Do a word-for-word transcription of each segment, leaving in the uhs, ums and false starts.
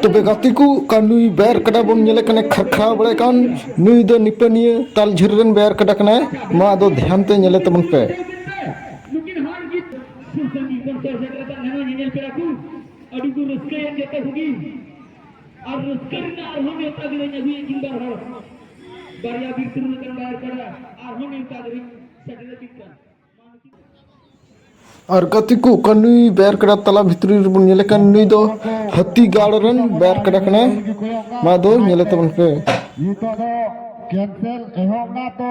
ᱛᱚᱵᱮ ᱜᱟᱛᱮ ᱠᱚ, ᱚᱠᱟ ᱱᱩᱭ ᱵᱟᱭᱟᱨ ᱠᱟᱰᱟ ᱵᱚᱱ ᱧᱮᱞᱮ ᱠᱟᱱᱟ ᱠᱷᱟᱨᱠᱷᱟᱣ ᱵᱟᱲᱟᱭ ᱠᱟᱱ, ᱱᱩᱭ ᱫᱚ ᱱᱤᱯᱟᱹᱱᱤᱭᱟᱹ ᱛᱟᱞᱡᱷᱤᱨ ᱨᱮᱱ ᱵᱟᱭᱟᱨ ᱠᱟᱰᱟ ᱠᱟᱱᱟᱭ᱾ ᱢᱟ ᱟᱫᱚ ᱫᱷᱮᱭᱟᱱ ᱛᱮ ᱧᱮᱞᱮ ᱛᱟᱵᱚᱱ ᱯᱮ᱾ ᱱᱩᱠᱤᱱ ᱦᱟᱲ ᱜᱤᱛ ᱥᱩᱨ ᱥᱟᱺᱜᱤᱧ ᱠᱷᱚᱱ ᱥᱮᱴᱮᱨ ᱟᱠᱟᱱ ᱱᱟᱣᱟ ᱧᱮᱧᱮᱞ ᱯᱮᱲᱟ ᱠᱚ, ᱟᱹᱰᱤ ᱠᱚ ᱨᱟᱹᱥᱠᱟᱹᱭᱮᱱ ᱡᱚᱛᱚ ᱠᱚᱜᱮ᱾ ᱟᱨ ᱨᱟᱹᱥᱠᱟᱹ ᱨᱮᱱᱟᱜ ᱟᱨᱦᱚᱸ ᱱᱮᱣᱛᱟ ᱜᱤᱨᱟᱹᱧ ᱟᱹᱜᱩᱭᱮᱫ ᱠᱤᱱ ᱵᱟᱨ ᱦᱚᱲ, ᱵᱟᱨᱭᱟ ᱵᱤᱨ ᱛᱤᱨᱞᱟᱹ ᱠᱟᱱ ᱵᱟᱭᱟᱨ ᱠᱟᱰᱟ, ᱟᱨᱦᱚᱸ ᱱᱮᱣᱛᱟ ᱜᱤᱨᱟᱹᱧ ᱥᱮᱴᱮᱨ ᱟᱹᱵᱤᱱ ᱠᱟᱱ᱾ ᱟᱨ ᱜᱟᱛᱮ ᱠᱚ, ᱚᱠᱟ ᱱᱩᱭ ᱵᱟᱭᱟᱨ ᱠᱟᱰᱟ ᱛᱟᱞᱟ ᱵᱷᱤᱛᱨᱤ ᱨᱮᱵᱚᱱ ᱧᱮᱞᱮ ᱠᱟᱱ, ᱱᱩᱭ ᱫᱚ ᱦᱟᱹᱛᱤ ᱜᱟᱲ ᱨᱮᱱ ᱵᱟᱭᱟᱨ ᱠᱟᱰᱟ ᱠᱟᱱᱟᱭ᱾ ᱢᱟ ᱫᱚ ᱧᱮᱞᱮ ᱛᱟᱵᱚᱱ ᱯᱮ᱾ ᱱᱤᱛᱚᱜ ᱫᱚ ᱠᱮᱱᱥᱮᱞ ᱮᱦᱚᱵ ᱱᱟ, ᱛᱚ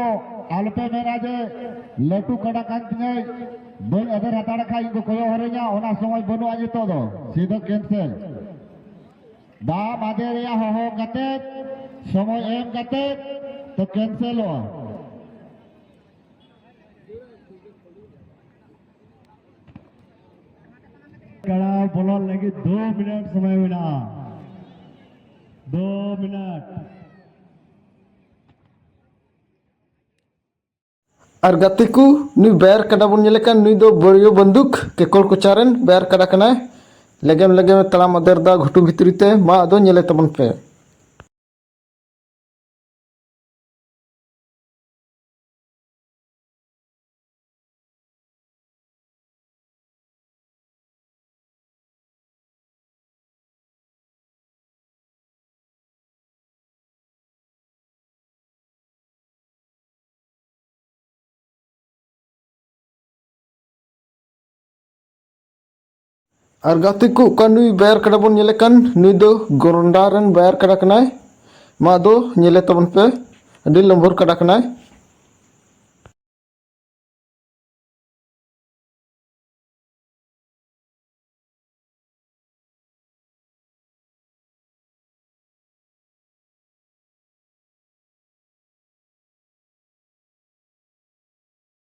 ᱟᱞᱚᱯᱮ ᱢᱮᱱᱟ ᱡᱮ ᱞᱟᱹᱴᱩ ᱠᱟᱰᱟ ᱠᱟᱱ ᱛᱤᱧᱟᱹᱭ, ᱵᱟᱹᱧ ᱟᱫᱮᱨ ᱦᱟᱛᱟᱲ ᱠᱷᱟᱡ ᱤᱧ ᱠᱚ ᱠᱚᱭᱚᱜ ᱦᱚᱨᱟᱹᱧᱟ, ᱚᱱᱟ ᱥᱚᱢᱚᱭ ᱵᱟᱹᱱᱩᱜᱼᱟ᱾ ᱱᱤᱛᱚᱜ ᱫᱚ ᱥᱤᱫᱷᱟᱹ ᱠᱮᱱᱥᱮᱞ᱾ ᱫᱟᱜ ᱢᱟᱫᱮ ᱨᱮᱭᱟᱜ ᱦᱚᱦᱚ ᱠᱟᱛᱮ, ᱥᱚᱢᱚᱭ ᱮᱢ ᱠᱟᱛᱮ ᱛᱚ ᱠᱮᱱᱥᱮᱞᱚᱜᱼᱟ᱾ ᱠᱟᱲᱟ ᱵᱚᱞᱚᱱ ᱞᱟᱹᱜᱤᱫ ᱫᱩ ᱢᱤᱱᱤᱴ ᱥᱚᱢᱚᱭ ᱢᱮᱱᱟᱜᱼᱟ᱾ ᱫᱩ ᱢᱤᱱᱤᱴ᱾ ᱟᱨ ᱜᱟᱛᱮ ᱠᱚ, ᱱᱩᱭ ᱵᱟᱭᱟᱨ ᱠᱟᱰᱟ ᱵᱚᱱ ᱧᱮᱞᱮ ᱠᱟᱱ, ᱱᱩᱭ ᱫᱚ ᱵᱟᱹᱲᱭᱟᱹ ᱵᱟᱱᱫᱩᱠ ᱠᱮᱠᱚᱲ ᱠᱚᱪᱟ ᱨᱮᱱ ᱵᱟᱭᱟᱨ ᱠᱟᱰᱟ ᱠᱟᱱᱟᱭ᱾ ᱞᱮᱜᱮᱢ ᱞᱮᱜᱮᱢ ᱮ ᱛᱟᱲᱟᱢ ᱟᱫᱮᱨ ᱫᱟ ᱜᱷᱩᱴᱩ ᱵᱷᱤᱛᱨᱤ ᱛᱮ᱾ ᱢᱟ ᱟᱫᱚ ᱧᱮᱞᱮ ᱛᱟᱵᱚᱱ ᱯᱮ᱾ ᱟᱨ ᱜᱟᱛᱮ ᱠᱚ, ᱚᱠᱟ ᱱᱩᱭ ᱵᱟᱭᱟᱨ ᱠᱟᱰᱟ ᱵᱚᱱ ᱧᱮᱞᱮ ᱠᱟᱱ, ᱱᱩᱭ ᱫᱚ ᱜᱚᱨᱚᱱᱰᱟ ᱨᱮᱱ ᱵᱟᱭᱟᱨ ᱠᱟᱰᱟ ᱠᱟᱱᱟᱭ᱾ ᱢᱟ ᱟᱫᱚ ᱧᱮᱞᱮ ᱛᱟᱵᱚᱱ ᱯᱮ, ᱟᱹᱰᱤ ᱞᱚᱢᱵᱷᱚᱨ ᱠᱟᱰᱟ ᱠᱟᱱᱟᱭ᱾